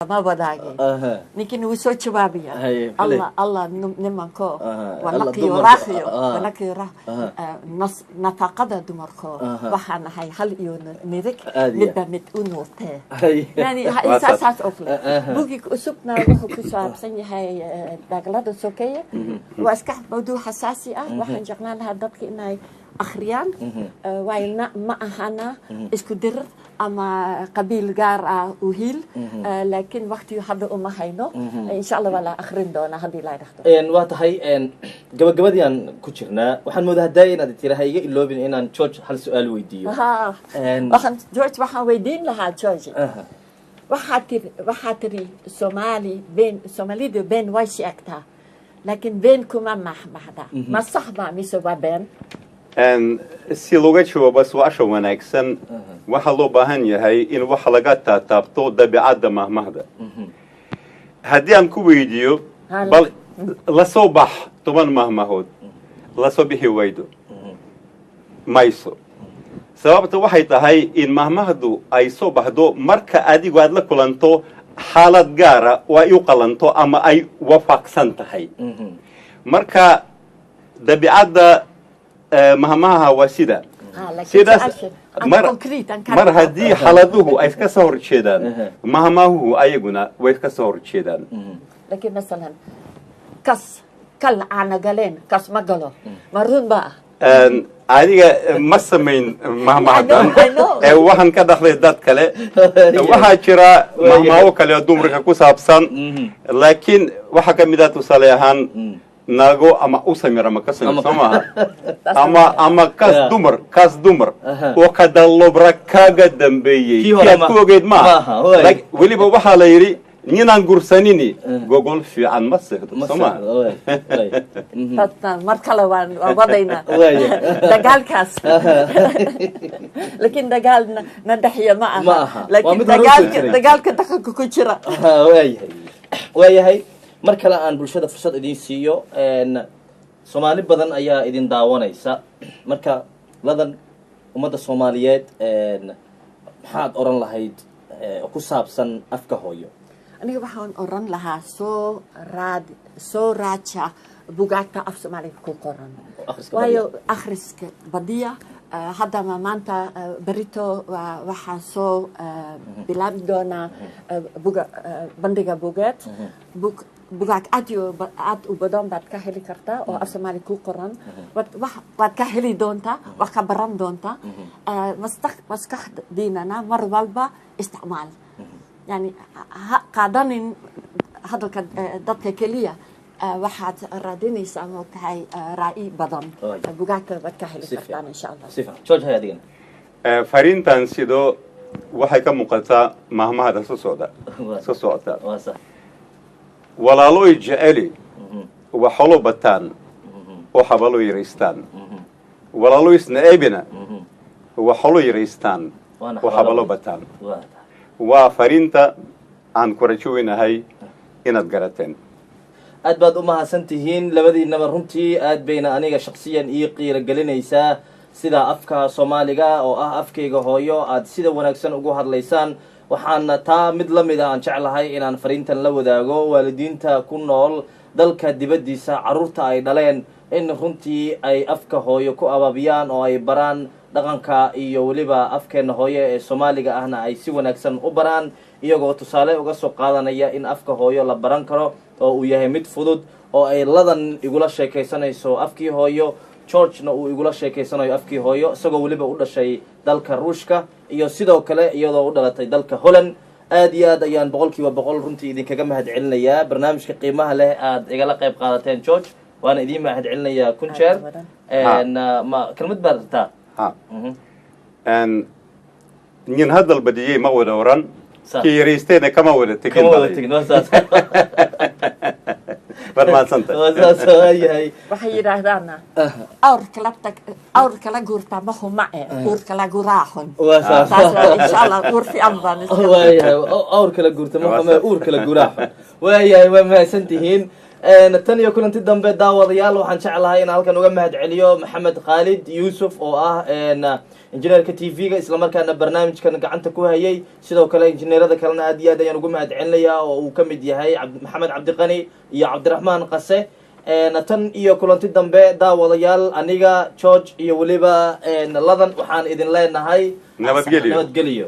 Ma wadaagay. Ninkin wuu soo jawaabaya. Haye, maxaa Allah Allah, nimanko waa Allah naqiyo dumarka, raaqiyo, waa naqiyo nafaqada dumarko. Waxaan nahay hal iyo nirig. Aad iyo midba mid u nuurtee. Yani Waa saas. Saas oo kale. Buugii cusubna wuxuu ku saabsan yahay dagaalada sokeeye. Waa iska mawduuc xasaasi ah. Waxaan jeclaan lahaa dadka inay akhriyaan, waayo ma ahana isku dirir ama qabiil gaar ah u hiil, laakiin waqtigu hadda uma hayno. Insha Allah waa la akhrin doonaa haddii la yidhaahdo. Waa tahay, gabagabadii aan ku jirnaa. Waxaan moodaa haddaaya inaad tira ha iga iloobin inaan George hal su-aal weydiiyo. Waxaan George, waxaan weydiin lahaa George, waxaa tiri Soomaali been, Soomaalidu been way sheegtaa, laakiin been kuma mahmahda. Ma sax ba mise waa been? Si looga jawaabo su-aasha wanaagsan, waxaa loo baahan yahay in wax laga taataabto dabiicadda mahmahda. Haddii aan ku weydiiyo, bal la soo bax 10 mahmahood, la soo bixi waydo mayso. Sababta waxay tahay in mahmahdu ay soo baxdo marka adigu aad la kulanto xaalad gaara oo ay u qalanto ama ay waafaqsan tahay. Marka dabiicadda mahmaha waa sida laakiin sidaas. Su-aasha aan Mar concrete aan ka mar dhigo. Haddii xaaladuhu ay iska soo horjeedaan, mahmahuhu ayaguna way iska soo horjeedaan. Laakiin masalan, kas kal caana galeen kas ma galo, ma run ba? Aniga ma samayn mahmahdan. I know, I know. Ee waxaan ka dhaxlay dad kale. Waxaa jira mahmaho kale oo dumarka ku saabsan, laakiin waxaa ka mid ah, tusaale ahaan, naago ama u samir ama ka samir, soo maaha? Ama kaas dumar, kaas dumar oo kadalobra kaga dambeeyey Kii hore kii aad ku ogeyd maaha, maaha. waay. Weliba waxaa la yidhi ninaan gursanini gogol fiican ma seexdo, Ma soo maaha? seexdo, waay, waay. Dadna mar kale waan wadaynaa Waaya. dagaalkaas, laakiin dagaal na dhexya ma aha. Ma aha. Waa Laakiin mid hore usoo dagaalka jiray. Dagaalka dhaqanka ku jira. Waayahay, mar kale aan bulshada fursad idiin siiyo. Soomaali badan ayaa idin daawanaysa. Marka Ladan, ummadda Soomaaliyeed maxaad oran lahayd oo ku saabsan afka hooyo? Aniga waxaan oran lahaa soo raaja bugaagta af Soomaaliga ku qoran. Akhriska. Waayo akhriska badiya. Haddaba maanta, berito waxaa soo bilaabi doonaa bandhiga bugeed. Bugaag aad iyo aad u badan baad ka heli kartaa oo af Soomaali ku qoran. Waad ka heli doontaa, wax ka baran doontaa. Maskaxdiinana mar walba isticmaal, yani ha qaadanin hadalka dadka keliya. Waxaad raadinaysaa, moogtahay, ra'yi badan. Bugaagta waad ka heli Si kartaan, fiican. insha Allah. Si fiican. George, hay adigana. Fariintan sidoo waxay ka muuqataa mahmahada soo socda, soo socota. Waa sax. Walaalooy jeceli waxolo bataan oo xabalo yaraystaan, walaalooy isnaceebina waxolo yaraystaan Waana oo xabalo bataan. Waa tahay. Waa fariinta aan ku rajo weynahay inaad garateen. Aad baad u mahadsan tihiin labadiinaba. Runtii aad bayna aniga shaksiyan ii qiiro gelinaysaa sida afka Soomaaliga oo ah afkayga hooyo aad sida wanaagsan ugu hadlaysaan. Waxaana taa mid la mid a aan jeclahay inaan fariintan la wadaago waalidiinta ku nool dalka dibaddiisa, carruurta ay dhaleen in runtii ay afka hooyo ku abaabiyaan oo ay baraan dhaqanka iyo weliba afkeena hooyo ee Soomaaliga ahna ay si wanaagsan u baraan, iyagoo tusaale uga soo qaadanaya in afka hooyo la baran karo oo uu yahay mid fudud, oo ay Ladan igula sheekaysanayso afkii hooyo, Georgena uu igula sheekaysanayo afkii hooyo, isagoo weliba u dhashay dalka Ruushka iyo sidoo kale iyadoo u dhalatay dalka Holland. Aad iyo aad ayaan 100% runtii idinkaga mahad celinayaa barnaamijka qiimaha leh aad igala qayb qaadateen. George, waana idiin mahad celinayaa kun jeer. Ma kelmad baad rabtaa? Ha. Nin hadal badiyey ma wada oran, kii yaraystayna kama wada tegin. Kama wada tegin, waa saas. Waad mahadsantay. Waa saas, waayahay. Waxay yidhaahdaana, awr kala tag, awr kala guurtaa ma huma e, uur kala guraa xun. Waa saas. Taas waa insha Allah uur fiican baan iska Waayahay, awr kala guurta ma xume, uur kala guraa xun. Waayahay, waa mahadsan tihiin. Tan iyo kulanti dambe, daawadayaal, waxaan jeclahay inaan halkan uga mahad celiyo Maxamed Khaalid Yuusuf oo ah injineerka TV-ga, islamarkaana barnaamijkan gacanta ku hayay. Sidoo kale injineerada kalena aad iyo aad ayaan ugu mahad celinayaa, oo uu ka mid yahay Maxamed Cabdiqani iyo Cabdiraxmaan Qase. Tan iyo kulanti dambe, daawadayaal, aniga George iyo weliba Ladan waxaan idin leenahay Nabadgelyo. Nabadgelyo.